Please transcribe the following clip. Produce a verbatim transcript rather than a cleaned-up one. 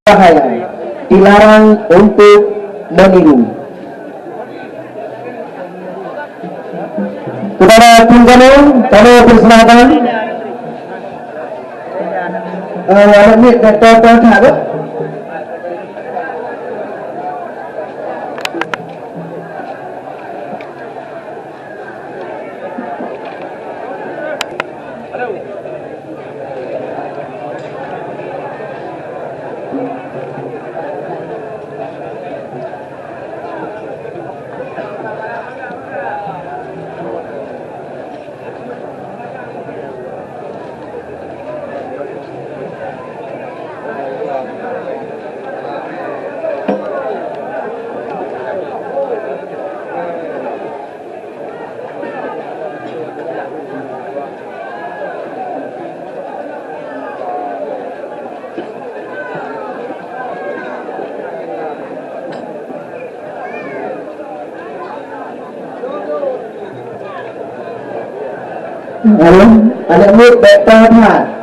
bahaya, dilarang untuk meniru. Kepada tim kami, kami persilakan. Eh, aneuk miet, beutôi-beutôi that, Bang. Halo, aneuk miet, beutôi that.